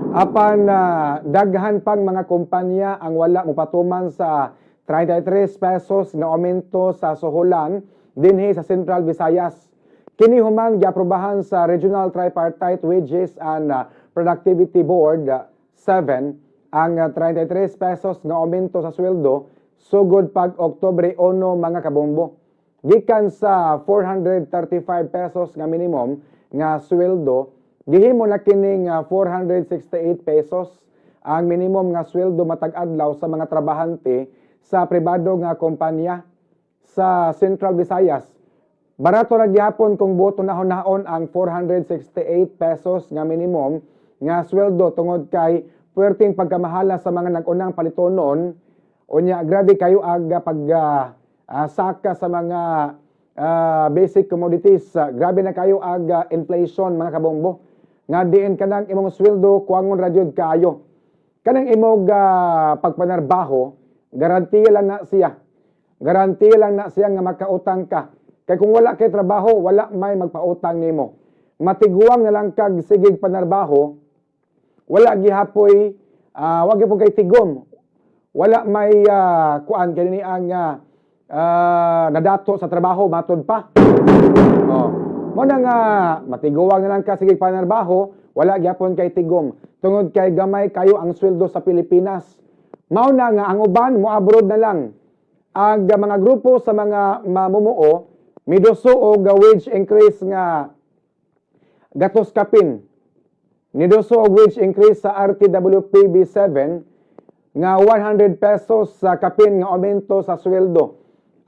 Apan daghan pang mga kumpanya ang wala mopatuman sa 33 pesos nga aumento sa suhulan dinhi sa Central Visayas. Kini human giaprobahan sa Regional Tripartite Wages and Productivity Board 7 ang 33 pesos nga aumento sa sweldo sugod pag Oktubre 1, mga kabombo. Gikan sa 435 pesos nga minimum nga sweldo, gihimo na kining 468 pesos ang minimum nga sweldo matag adlaw sa mga trabahante sa pribado nga kumpanya sa Central Visayas. Barato ra gihapon kung buot naon ang 468 pesos nga minimum nga sweldo tungod kay puwerteng pagkamahala sa mga nag-unang palitonon. Unya grabe kayo ag pag saka sa mga basic commodities. Grabe na kayo ag inflation, mga kabombo, nga diin kanang imong sweldo kuwangon ra gyud kaayo. Kanang imong pagpanarbaho, garantiya lang na siya. Garantiya lang na siya nga makautang ka. Kay kung wala kay trabaho, wala may magpautang nimo. Matiguang na lang kag sigig panarbaho, wala gihapoy, wa gyud kay tigom. Wala may kuan kini ang nadato sa trabaho matod pa. Oh. Mao na nga matiguang na lang ka sige panarbaho, wala gyapon kay tigom tungod kay gamay kayo ang sweldo sa Pilipinas. Mao na nga ang uban mo abroad na lang. Ang mga grupo sa mga mamumuo miduso og wage increase nga gatos kapin. Niduso og wage increase sa RTWPB 7 nga 100 pesos sa kapin nga aumento sa sweldo.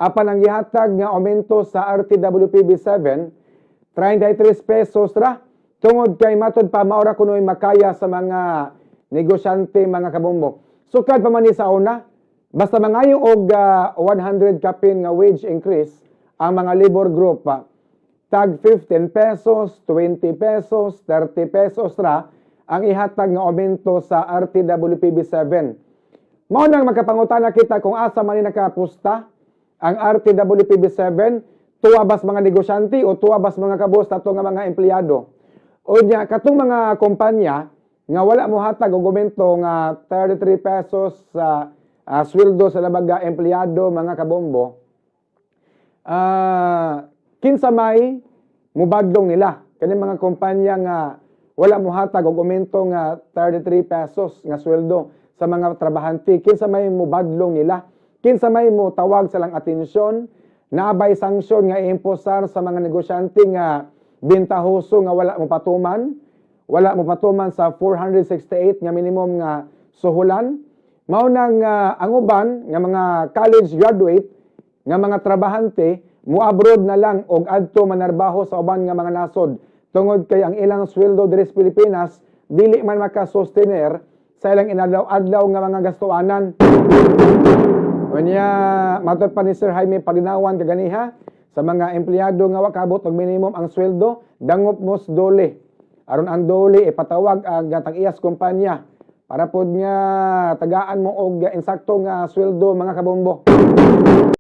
Apan ang gihatag nga aumento sa RTWPB 7, 33 pesos ra tungod kay matod pa maura kunoy makaya sa mga negosyante, mga kabombo. Sukad pa man ni sa una, basta mangayo og 100 kapin nga wage increase ang mga labor group, tag 15 pesos, 20 pesos, 30 pesos ra ang ihatag nga aumento sa RTWPB 7. Mao nang magkapangutana kita kung asa man ni nakapusta ang RTWPB 7, tuwa bas mga negosyante o tuwa bas mga kabos ato nga mga empleyado. O nya katong mga kumpanya nga wala mo hatag og aumento nga 33 pesos sa sweldo sa labag nga empleyado, mga kabombo, kinsa may mubadlong nila kani mga kumpanya nga wala mohatag og aumento nga 33 pesos nga sweldo sa mga trabahante? Kinsa may mubadlong nila? Kinsa may mo tawag sa lang atensyon? Naabay sanksyon nga iimposar sa mga negosyante nga bintahoso nga wala mo patuman sa 468 nga minimum nga suhulan? Mao nang ang uban nga mga college graduate nga mga trabahante mo-abroad na lang og adto manarbaho sa uban nga mga nasod tungod kay ang ilang sweldo diri sa Pilipinas dili man makasostener sa ilang inadlaw-adlaw nga mga gastuanan. Unya matod pa ni Sir Jaime Paglinawan kaganiha, sa mga empleyado nga wa kaabot og minimum ang sweldo, dangop mo sa DOLE. Aron ang DOLE ipatawag ang tag-iyas kumpanya para pod nga tagaan mo og insakto nga sweldo, mga kabombo.